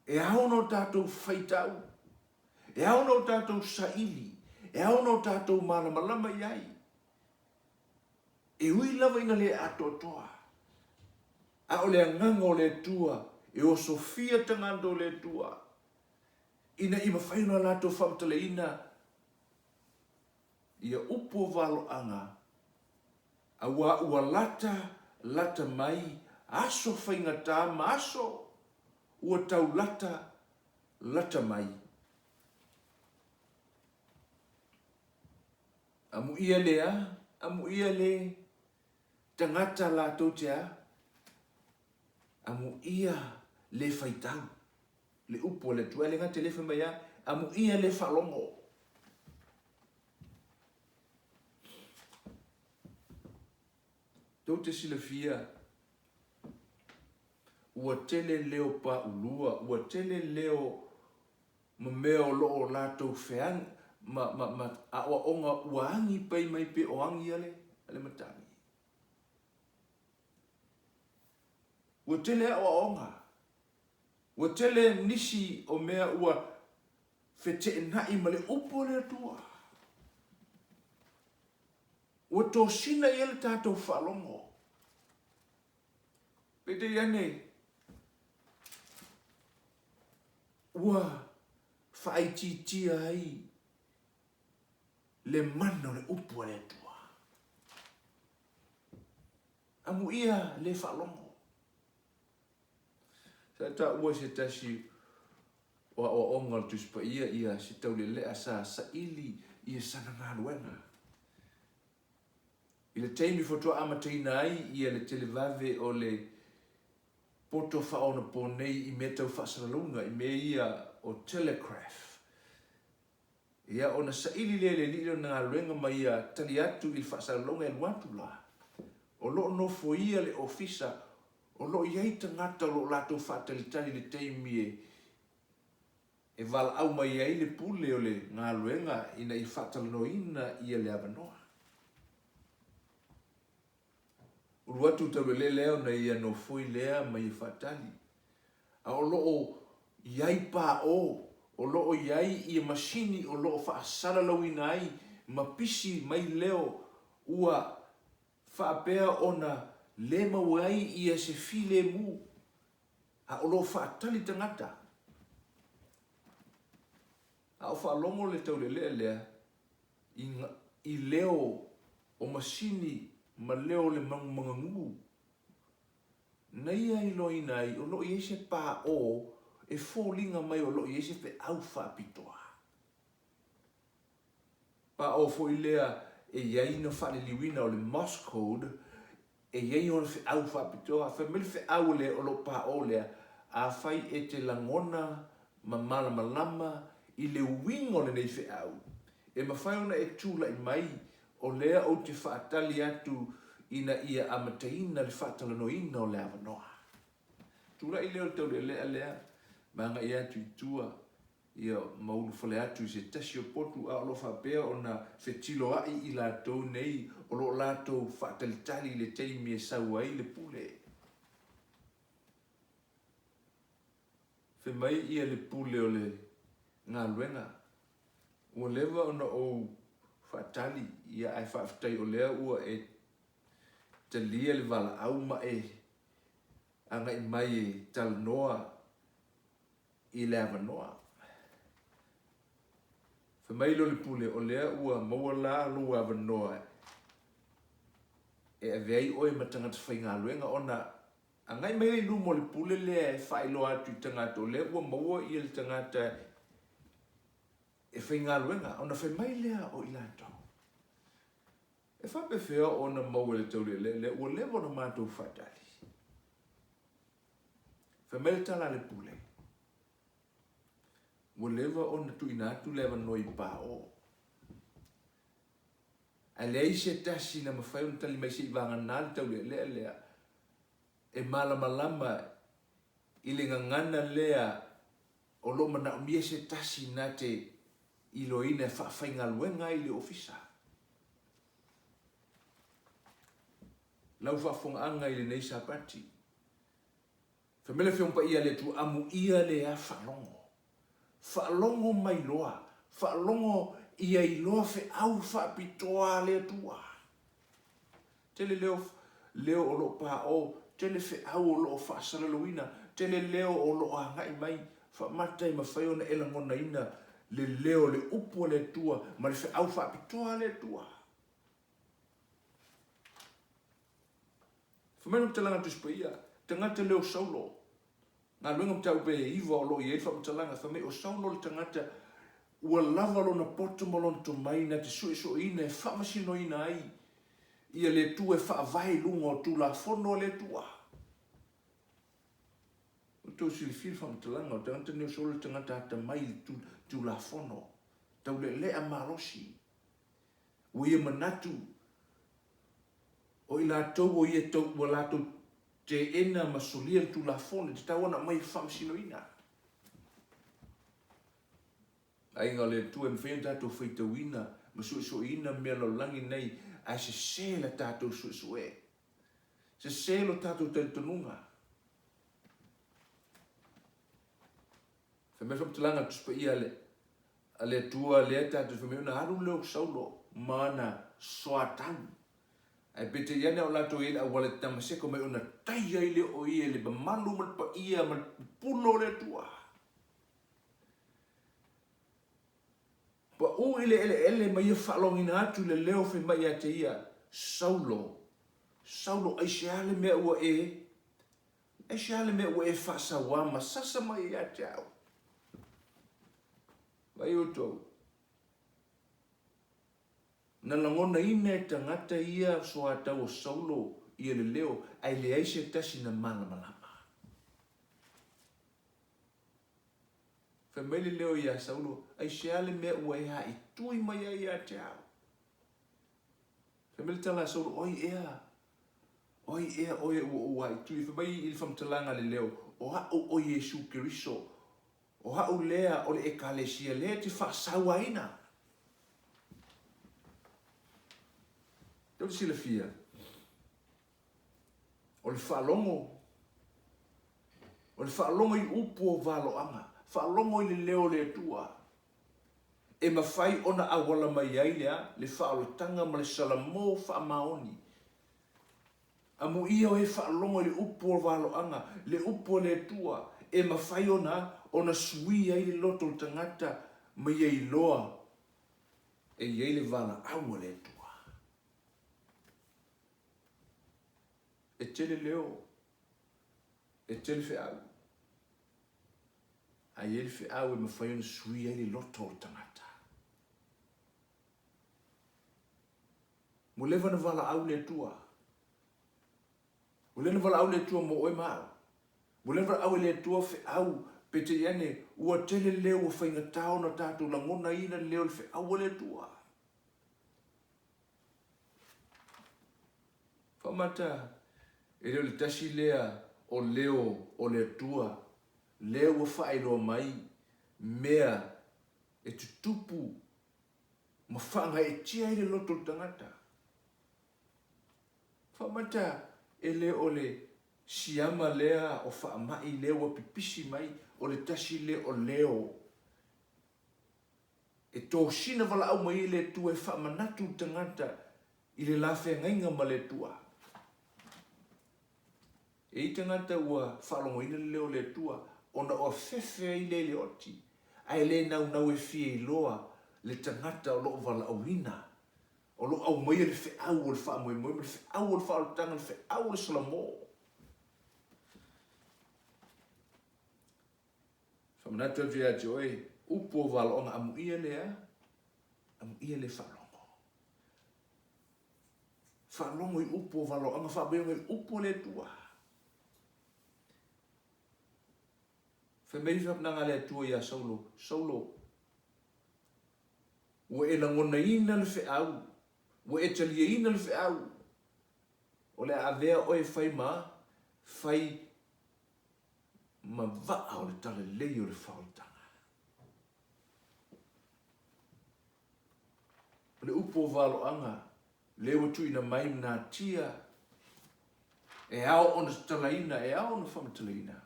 Speaker 1: E ao ona o tatou faitau, e ao ona o tatou saili, e ao ona o tatou malamalama i ai. E ui lava ina le atoatoa, a o le agaga o le Atua e osofia tagata o le Atua, ina ia mafai ona latou faamatalaina ia upu o valoaga, aua ua lata, lata mai aso faigata ma aso ua tau lata, lata mai. Amuia le a? Amuia le tagata latou te a? Amuia le faitau le upu a le Atua. E le gata i lea fai mai a? Amuia le faalogo. Tou te silafia ua tele leo paulua, ua tele leo ma mea o lo o latou feag ma, ma, ma aoaoga ua agi pai mai pe o agi a le, a le matagi. Ua tele aoaoga, ua tele nisi o mea ua feteenai ma le upu a le Atua. Ua tosina i ai le tatou faalogo. Peitai ane, ua faaitiitia ai le mana o le upu a le Atua. Amuia le faalogo. Sa taua e se tasi o aoaoga o le Tusi Paia ia se taulelea sa saili ia sana galuega. I le taimi faatoa amataina ai ia le televave o le poto faaonaponei i mea tau faasalalauga, i mea ia o telegraph. Ia, ona saili lea e le alii lona galuega ma ia tali atu i le faasalalauga e alu atu la. O lo o nofoia le ofisa, o lo o i ai tagata o lo o latou faatalitali i le taimi e e valaau mai ai le pule o le galuega ina ia faatalanoaina ia le avanoa. Ulu atu taulelea lea ona ia nofoi lea ma ia faatali. A o lo o i ai paʻō, o lo o i ai ia masini o lo o faasalalauina ai ma pisi mai leo ua faapea ona le maua ai ia se filemu, a o lo o faatali tagata. A o faalogo le taulelea lea i, i leo o masini ma leo o le magumagagū, na ia iloaina ai o lo o i ai se paʻō e foliga mai o lo o i ai se feau faapitoa. Paʻō foi lea e i ai na faaliliuina o le Morse code E i ai ona feau faapitoa. Fai mai le feau lea o lou paʻō lea, afai e te lagona ma malamalama i le uiga o lenei feau, e mafai ona e tulai mai, o lea ou te faatali atu ina ia amataina le faatalanoaina o le avanoa. Tulai lea o le taulealea lea ma agai atu i tua. Ia, ma ulufale atu i se tasi o potu, a o lo o faapea ona fetiloa'i i latou nei o lo o latou faatalitali i le taimi e sau ai le pule. Fai mai ia le pule o le galuega, Ua leva ona ou faatali, ia ae faafetai o lea ua e talia le valaau ma e agai mai e talanoa i le avanoa. Fai mai lea o le pule, o lea ua maua la lou avanoa e ave ai oe ma tagata faigaluega ona agai mai ai i luma o le pule lea e faailoa atu i tagata o lea ua maua ia le tagata e faigaluega ona fai mai lea o i latou, E faapefea ona maua e le taulealea lea ua leva ona matou faatali? Fai mai le tala a le pule, Ua leva ona tuuina atu le avanoa i Paoo, ae leai se tasi na mafai ona tali mai seivagana le taulealea lea e malamalama i le gagana lea o lo o manaomia se tasi na te iloaina e faafaigaluega ai i le ofisa. Lau faafofogaaga i lenei Sapati, fai mai le Afioga Paia a le Atua, Amuia le a faalogo. Faalogo mai loa, faalogo ia iloa feau faapitoa a le Atua. Tele leo, leo o lo o paoo, tele feau o lo o faasalalauina, tele leo o lo o agai mai, faamata e mafai ona e lagonaina le leo o le upu a le Atua ma le feau faapitoa a le Atua. Fai mai le faamatalaga a le Tusi Paia, tagata leo Saulo, Galuega Mataupu e 9 o lo o i ai le faamatalaga, fai mai o Saulo le tagata ua lava lona poto ma lona tomai na te suesueina e faamasinoina ai ia le Atua e faavae i luga o Tulafono a le Atua. Ua outou silafia le faamatalaga, o le tagata lenei o Saulo le tagata atamai i le Tulafono, taulealea malosi. Ua ia manatu o i latou o ia tau, ua latou teena ma solia le Tulafono, e tatau ona aumai e faamasinoina. Aiga o le Atua, e mafai ona tatou faitauina ma suesueina mea lalolagi nei, ae sese la tatou suesue. Sese lo tatou talitonuga. Fai mai le faamatalaga a le Tusi Paia a le Atua lea tatou te fai mai ona alu lea o Saulo ma ana soatau. Ae peitai ane a o latou i ai i le auala i Tamaseko mai ona tai ai lea o ia i le mamalu ma le paia ma le pupula o le Atua. Pau i le eleele ma ia faalogoina atu i le leo fai mai ia te ia, Saulo, Saulo, aisea le mea ua e Aisea le mea ua e faasauā ma sasa mai ai ia te au? Vaai outou. Na lagonaina e tagata ia soatau o Saulo ia le leo, ae leai se tasi na malamalama. Fai mai le leo iā Saulo, Aisea le mea ua e aaitui mai ai ia te au? Fai mai le tala a Saulo, O ai ea? O ai ea oe ua ou aaitui? Fai mai i le faamatalaga a le leo, O a'u o Iesu Keriso, o a'u lea o le Ekalesia lea e te faasauaina. Tou te silafia, o le faalogo, o le faalogo i upu o valoaga, faalogo i le leo o le Atua, e mafai ona auala mai ai le a? Le faaolataga ma le salamo faamaoni. Amuia o e faalogo i le upu o valoaga, le upu a le Atua, e mafai ona ona sui ai le loto o le tagata ma ia iloa e i ai le valaau a le Atua. E tele leo, e tele feau. Ae i ai le feau e mafai ona sui ai le loto o le tagata. Ua leva ona valaau le Atua. Ua leva ona valaau le Atua mo oe ma au. Ua leva ona valaau e le Atua feau, peitai ane, ua tele leo ua faigata ona tatou lagonaina le leo o le feau a le Atua. Faamata, e le o le tasi lea o leo o le Atua lea ua faailoa mai mea e tutupu ma faagaeetia ai le loto o le tagata. Faamata, e le o le siama lea o faamai lea ua pipisi mai. o le tasi lea o leo e tosina valaau mai ai le Atua e faamanatu le tagata i le la feagaiga ma le Atua. E i ai tagata ua faalogoina le leo o le Atua ona o afefe ai lea i le oti, ae le naunau e fia iloa le tagata o lo o valaauina, o lo o aumaia le feau o le faamoemoe ma le feau o le faaolataga, le feau o le Salamo. Faamanatu atu ia te oe, upu o valoaga amuia lea, amuia le faalogo. Faalogo i upu o valoaga, faamaioga i upu o le Atua. Fai mai le faamatalaga a le Atua ia Saulo, Saulo, ua e lagonaina le feau, ua e taliaina le feau, o le a avea oe e fai ma fai ma vaa o le talalelei o le faaolataga. O le upu o valoaga lea ua tuuina mai ma natia e ao ona tatalaina, e ao ona faamatalaina.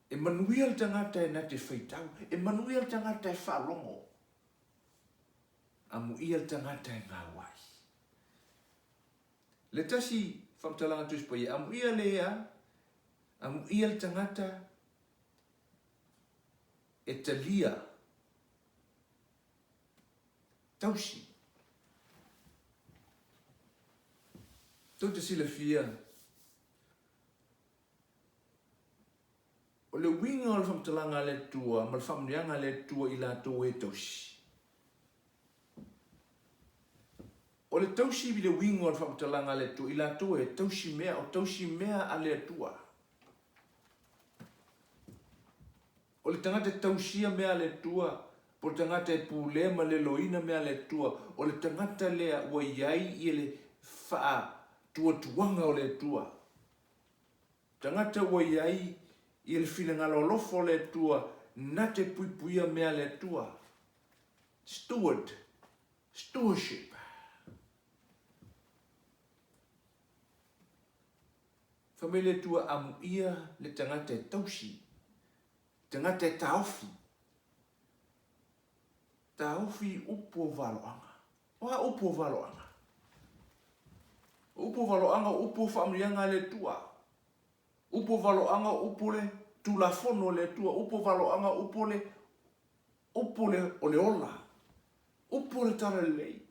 Speaker 1: E manuia le tagata e na te faitau, e manuia le tagata e faalogo, amuia le tagata e gauai. Le tasi faamatalaga Tusi Paia, amuia le ea, amuia le tagata e talia tausi. Tou te silafia, o le uiga o le faamatalaga a le Atua ma le faamanuiaga a le Atua i latou e tausi. O le tausi i le uiga o le faamatalaga a le Atua, i latou e tausi mea, o tausi mea a le Atua. O le tagata e tausia mea a le Atua, po o le tagata e pulea ma leloina mea a le Atua, o le tagata lea ua i ai ia le faatuatuaga o le Atua. Tagata ua i ai ia le finagalo alofa o le Atua na te puipuia mea a le Atua. Steward, stewardship. Fai mai le Atua, Amuia le tagata e tausi, tagata e taofi. Taofi i upu o valoaga. O a upu o valoaga? O upu o valoaga o upu o faamanuiaga a le Atua. Upu o valoaga o upu o le Tulafono a le Atua. Upu o valoaga o upu o le upu o le, o le ola. Upu o le talalelei.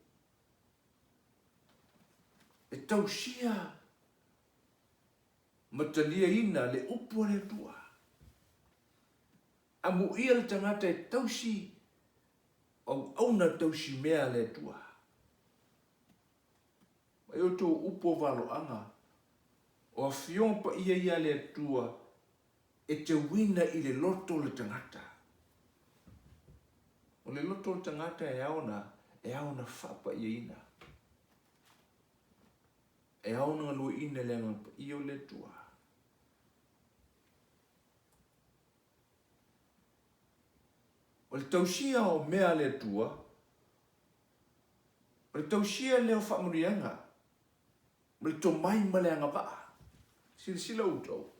Speaker 1: E tausia ma taliaina le upu a le Atua. Amuia le tagata e tausi auauna tausi mea a le Atua. Mai outou upu o valoaga, o afioga paia ia a le Atua e teuina i le loto o le tagata. O le loto o le tagata e ao ona, e ao ona faapaiaina. E ao ona galueina i le Agaga Paia o le Atua. O le tausia o mea a le Atua, o le tausia lea o faamanuiaga, ma le tomai ma le agavaa. Silasila outou.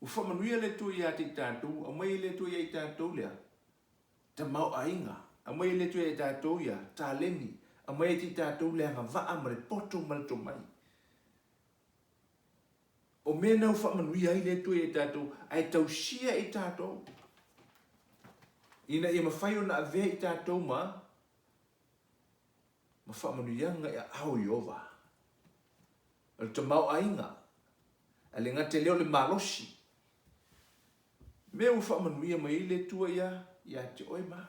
Speaker 1: Ua faamanuia le Atua ia te i tatou, aumai e le Atua ia i tatou lea tamaoaiga, aumai e le Atua ia i tatou ia taleni, aumai e te i tatou le agavaa ma le poto ma le tomai. O mea na ua faamanuia ai le Atua ia i tatou, ae tausia i tatou, ina ia mafai ona avea i tatou ma ma faamanuiaga i aao o Ieova. O le tamaoaiga, ae le gata i lea o le malosi. Mea ua faamanuia mai ai le Atua ia, ia te oe ma au.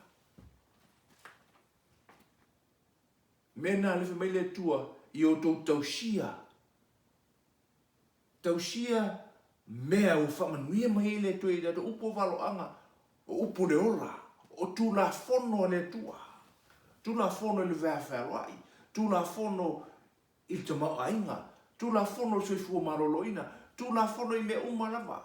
Speaker 1: Mea na alefa mai le Atua i outou tausia. Tausia mea ua faamanuia mai ai le Atua i tatou upu o valoaga, o upu o le ola, o Tulafono a le Atua. Tulafono i le veafealoai, Tulafono i le tamaoaiga, Tulafono i le soifua maloloina, Tulafono i mea uma lava.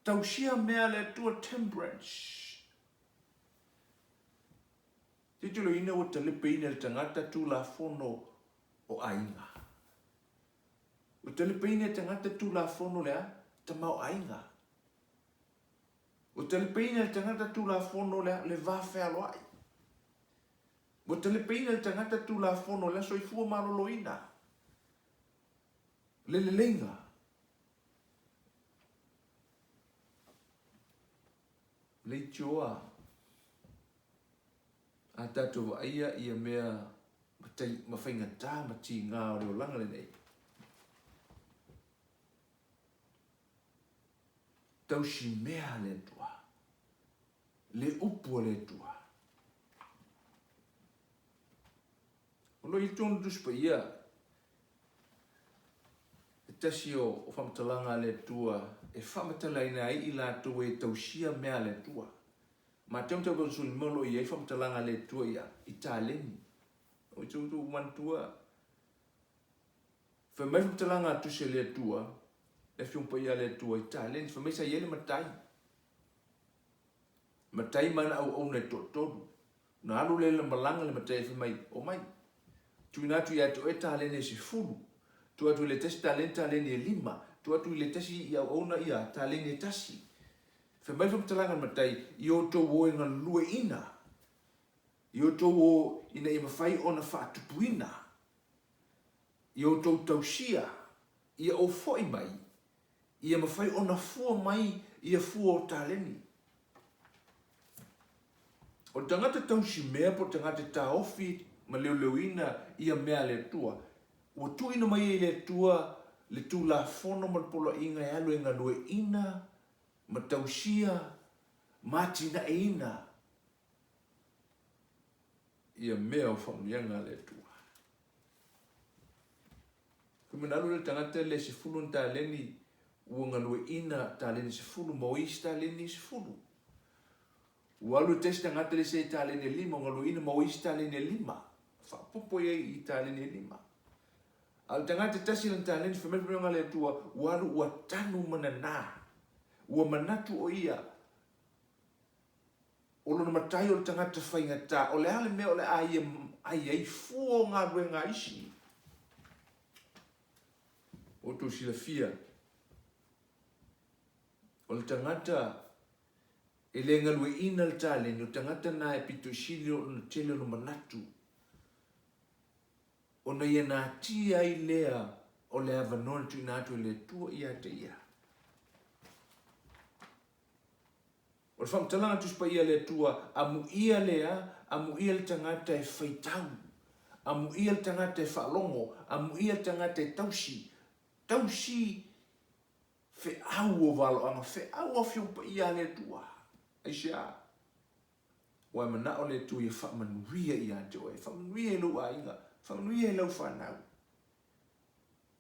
Speaker 1: Tausia mea a le Atua temperance. Tilotilo ua talepeina e le tagata Tulafono o aiga. Ua talepaina e tagata Tulafono le a? Tamaoaiga. Ua talepaina e tagata Tulafono le a? Le va fealoai. Ua talepaina e tagata Tulafono le a? Soifua maloloina. Le leleiga. Leitioa a tatou vaaia ia mea ma faigata ma tiga o le olaga lenei. Tausimea le Atua, le upu a le Atua. O lo o i totonu o le Tusi Paia se tasi o faamatalaga a le Atua e faamatalaina ai i latou e tausia mea a le Atua. Mateo mataupu 15 o lo o i ai faamatalaga a le Atua ia i taleni. O i outou manatua, fai mai faamatalaga a Tusi a le Atua, le Afioga Paia a le Atua i taleni, fai mai sa i ai le matai. Matai ma ana auauna e toatolu. Ona alu lea i le malaga le matai fai mai, Omai, tuuina atu ia te oe taleni e 10, tuu atu i le tasi taleni, taleni e 5, tuu atu i le tasi i auauna ia taleni e 1. Fai mai le faamatalaga a le matai, I outou o e galueaiina, i outou o ina ia mafai ona faatupuina, i outou tausia, ia ou foi mai, ia mafai ona fua mai ia fua o taleni. O le tagata tausimea po o le tagata taofi ma leoleoina ia mea a le Atua, ua tuuina mai ai e le Atua le Tulafono ma le poloaiga e alu e galueaiina ma tausia ma atinaeina ia mea o faamanuiaga a le Atua. Fai mai na alu lea le tagata lea e 10 ana taleni ua galueaiina taleni e 10 ma o isi taleni e 10. Ua alu e tasi tagata le isi ai taleni e 5 ua galueaiina ma o isi taleni e 5. Faaopoopo i ai i taleni e 5. A o le tagata e tasi lana taleni fai mai le faamanuiaga a le Atua ua alu ua tanu ma nana. Ua manatu o ia O lona matai o le tagata faigata, o le a le mea o le a ia ai ai fua o galuega a isi? Ua outou silafia, o le tagata e le galueaiina le taleni, o le tagata lena e pito i sili ona tele ona manatu, ona ia natia ai lea o le avanoa na tuuina atu e le Atua ia te ia. O le faamatalaga Tusi Paia a le Atua, Amuia lea, amuia le tagata e faitau, amuia le tagata e faalogo, amuia le tagata e tausi, tausi feau o valoaga, feau Afioga Paia a le Atua. Aisea? Ua e manao le Atua ia faamanuia ia te oe, faamanuia i lou aiga, faamanuia i lau fanau.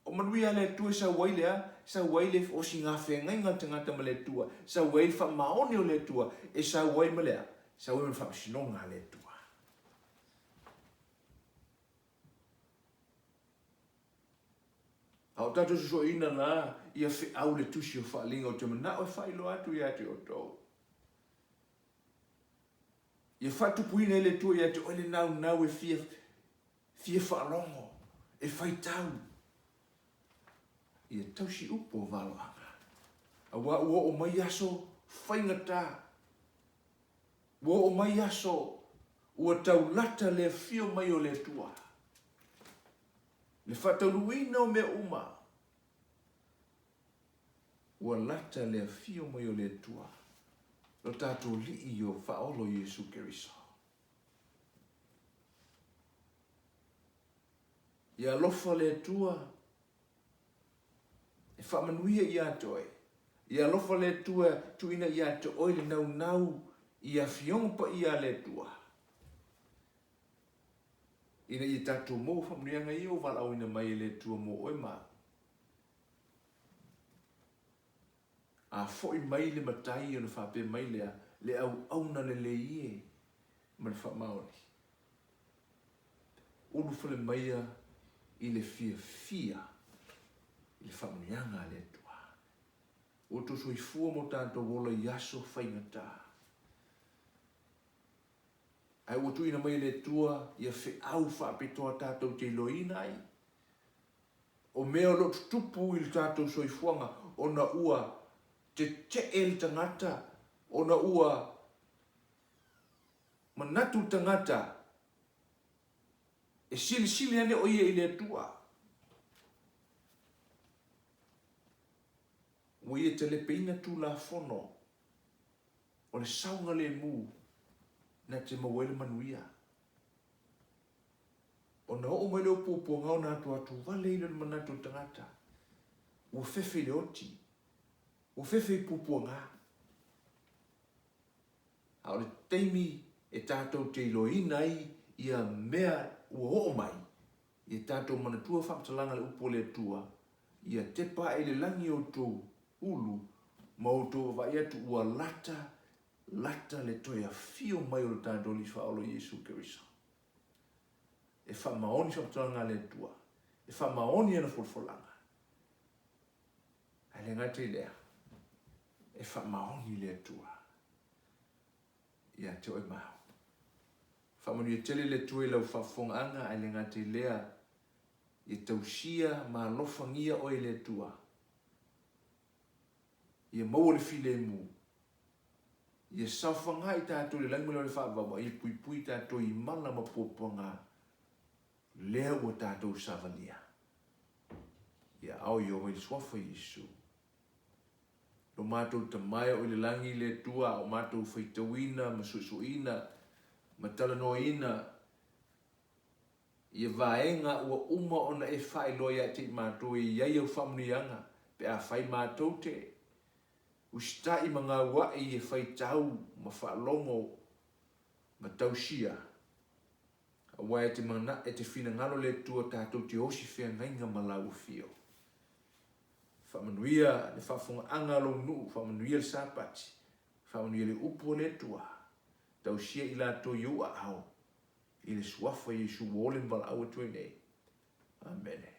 Speaker 1: O manuia a le Atua e sau ai le a? Sau ai le osigafeagaiga a le tagata ma le Atua, sau ai le faamaoni o le Atua, e sau ai ma le a? Sau ai ma le faamasinoga a le Atua. A o tatou sosoina la ia feau le tusi o Faaaliga ou te manao e faailoa atu ia te outou. Ia faatupuina e le Atua ia te oe le naunau e fia Fia faalogo, e faitau ia tausi upu o valoaga. Aua ua oo mai aso faigata, ua oo mai aso ua taulata le afio mai o le Atua, le faataunuuina o mea uma, ua lata le afio mai o le Atua, lo tatou Alii o Faaolo Iesu Keriso. Ia alofa le Atua e faamanuia ia te oe. Ia alofa le Atua e tuuina ia te oe le naunau i afioga paia a le Atua, ina ia tatou maua faamanuiaga ia ua valaauina mai e le Atua mo oe ma au. A foi mai le matai ona faapea mai lea, Le auauna lelei e ma le faamaoni. Ulufale maia i le fiafia i le faamanuiaga a le Atua. Ua outou soifua ma o tatou ola i aso faigata. Ae ua tuuina mai e le Atua ia feau faapitoa tatou te iloaina ai. O mea o lo o tutupu i le tatou soifuaga ona ua tetee le tagata, ona ua manatu le tagata e silisili ane o ia i le Atua. Ua ia talepeina Tulafono o le saogalemu na te maua ai le manuia. Ona oo mai lea o puapuaga ona atoato vale ai lea o le manatu o le tagata, ua fefe i le oti, ua fefe i puapuaga. A o le taimi e tatou te iloaina ai ia mea ua oo mai, ia tatou manatua faamatalaga a le Upu a le Atua, Ia tepa ae i le lagi outou ulu ma outou vaavaai atu ua lata, lata le toe afio mai o lo tatou Alii Faaola o Iesu Keriso. E faamaoni faamatalaga a le Atua, e faamaoni ana folafolaga. Ae le gata i lea, e faamaoni le Atua ia te oe ma au. Faamanuia tele le Atua i lau faafofogaaga, ae le gata i lea, ia tausia ma alofagia oe e le Atua. Ia maua le filemu. Ia saofaga i tatou i le lagi ma le ole faavaua, ia puipui tatou i mala ma puapuaga lea ua tatou savalia. Ia ao Ieova i le suafa o Iesu. Lo matou Tama e o i le lagi le Atua a o matou faitauina ma suesueina ma talanoaina ia vaega ua uma ona e faailoa ia te i matou e i ai au faamanuiaga pe afai matou te usitai ma gaua'i e faitau ma faalogo ma tausia. Aua e te mana, e te finagalo le Atua tatou te osi feagaiga ma lau afio. Faamanuia le faafogaaga a lou nuu, faamanuia le Sapati, faamanuia le upu a le Atua. Tausia i latou i ou aao, i le suafa o Iesu ua ole ma valaau atu ai nei. Amene.